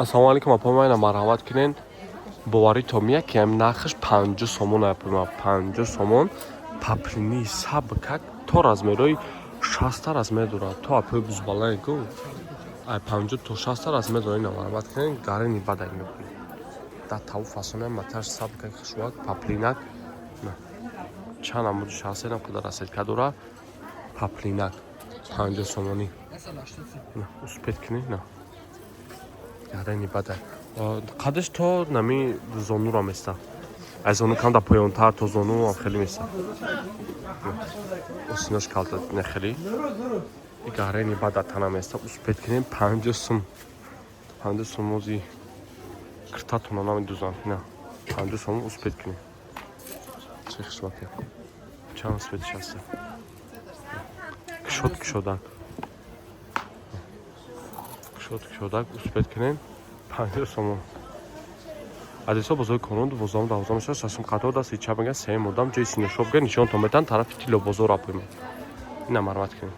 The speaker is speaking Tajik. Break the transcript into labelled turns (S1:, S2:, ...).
S1: Ассалому алайкум, апа, майна марҳамат кунен. Боварӣ то мия, ки ҳам нархаш 50 сомон, апа, 50 сомон. Поплини сабкак то размерои 60-та размер дорад, то апои бузбалае ку, ай 50 то 60-та размер дорад. Ина марҳамат кунен, гарени бадай мекунед. Дар таву фасона маташ сабкак, хушвак поплинак. Чанд амуди шастенам қадар расетка дора. Поплинак 50 сомонӣ. Успеть кунед, на гарени бадай. Қадаш то нами зонура места, аз зону кам да поёнтар, то зону хеле места. Осинош калта, не хеле гарени бада тана места. Успеть кунем, 50 сум, 50 сум. Ози киртатона намедузам, на 50 сум. Успеть кунем. Чӣ хушваке, чанд цветиш ҳаста, кушод кушодак, кушод кушодак. Успеть кунем, 50 сомон. Адреса: бозори Конон, 12-ум, 12-ум шаш, шашум қатор, дасти чап мега, сеюм одам, ҷои синошобга нишонтон метан, тарафи тилло бозор, апойма. Ина марҳамат кунем.